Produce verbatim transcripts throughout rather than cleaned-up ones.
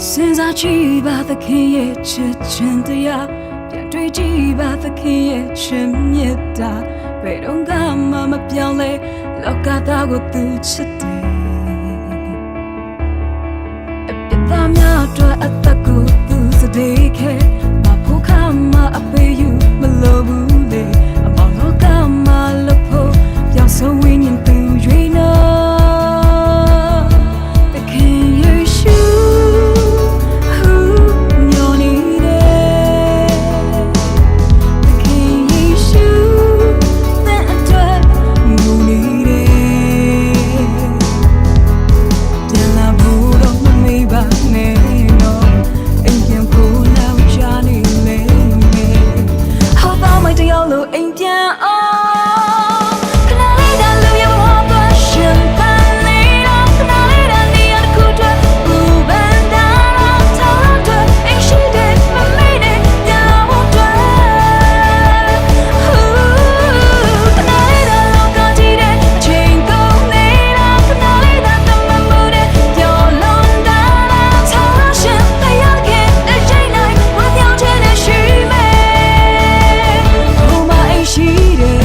စဉ်းစားကြည့်ပါသခင်ရဲ့ချစ်ခြင်းတရား၊ ပြန်တွေးကြည့်ပါသခင်ရဲ့ချစ်မြတ်တာ၊ ဘယ်တော့မှမပြောင်းလဲလောကသားကိုသူချစ်တယ်။ အပြစ်သားများအတွက်အသက်ကိုသူစတေးခဲ၊ မဖို့ခါမှအပေးယူမလိုဘူးလေ။ အမောင်လောကမှာလွတ်ဖို့ပျောက်ဆုံးဝိညာဉ်သူရွေးနော်။ သခင်ယေရှုဟုမျှော်နေတယ်။ သခင်ယေရှုသင်အတွက်ငိုနေတယ်။ ပြန်လာဖို့တော့မမေ့ပါနဲ့နော်။ အိမ်ပြန်ဖို့နောက်ကျနေလိမ့်မယ်။ ဟောသားမိုက်တစ်ယောက်လိုအိမ်ပြန်အောင်။ ခဏလေးသာလူရဲ့ဘဝအတွက်ရှင်သန်နေတော့၊ ခဏလေးသာနေရာတစ်ခုအတွက်ပူပန်တာတော့၊ ထောင်အတွက်အိမ်ရှိတဲ့မမေ့နဲ့ပြန်လာဖို့အတွက်။ ခဏလေးသာလောကကြီးထဲအချိန်ကုန်နေတော့၊ ခဏလေးသာတမန်မှုနဲ့ပျော်လွန်တာတော့၊ ထောင်ရှင်ဖျားခင်တစ်ချိန်တိုင်းဝမ်းမြောက်ခြင်းနဲ့ရှိမယ်။ ဟိုမှာအိမ်ရှိတယ်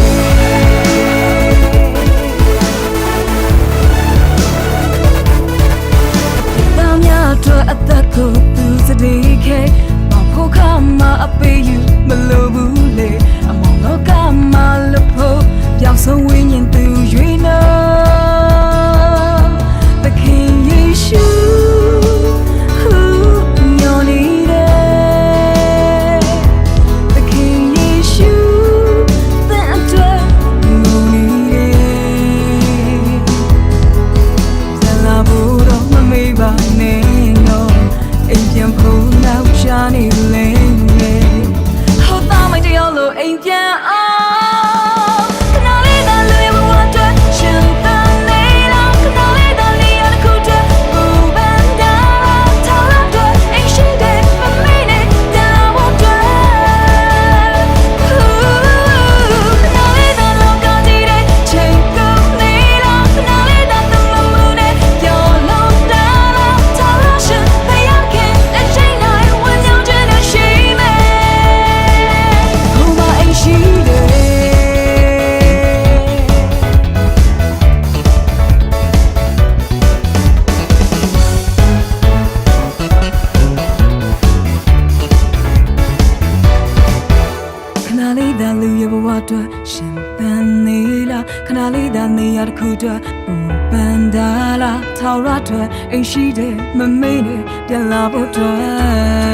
။ သားများအတွက်အသက်ကိုသူစတေးခဲ၊ မဖို့ခါမှအပေးယူမလိုဘူးလေ။ အမောင်လောကမှာလွတ်ဖို့ပျောက်ဆုံးဝိညာဉ်သူရွေးနော်။ သခင်ယေရှုဟုမျှော်နေတယ်။ သခင်ယေရှုသင်အတွက်ငိုနေတယ်။ ပြန်လာဖို့တော့မမေ့ပါနဲ့နော်။ အိမ်ပြန်ဖို့နောက်ကျနေလိမ့်မယ်။ ဟောသားမိုက်တစ်ယောက်လိုအိမ်ပြန်အောင်။ ခဏလေးသာလူရဲ့ဘဝအတွက်ရှင်သန်နေတော့၊ ခဏလေးသာနေရာတစ်ခုအတွက်ပူပန်တာတော့၊ ထောင်အတွက်အိမ်ရှိတဲ့မမေ့နဲ့ပြန်လာဖို့အတွက်။ ခဏလေးသာလောကကြီးထဲချိန်ကုန်နေတော့၊ ခဏလေးသာတမန်မှုနဲ့ပျော်လွန်တာတော့၊ ထောင်ရှင်ဖျားခင်တစ်ချိန်တိုင်းဝမ်းမြောက်ခြင်းနဲ့ရှိမယ်။ ဟိုမှာအိမ်ရှိတယ်။ ခဏလေးသာလူရဲ့ဘဝအတွက်ရှင်သန်နေလား။ ခဏလေးသာနေရာတစ်ခုအတွက်ပူပန်တာလား။ ထောင်ရအတွက်အိမ်ရှိတယ်မမေ့နဲ့ပြန်လာဖို့အတွက်။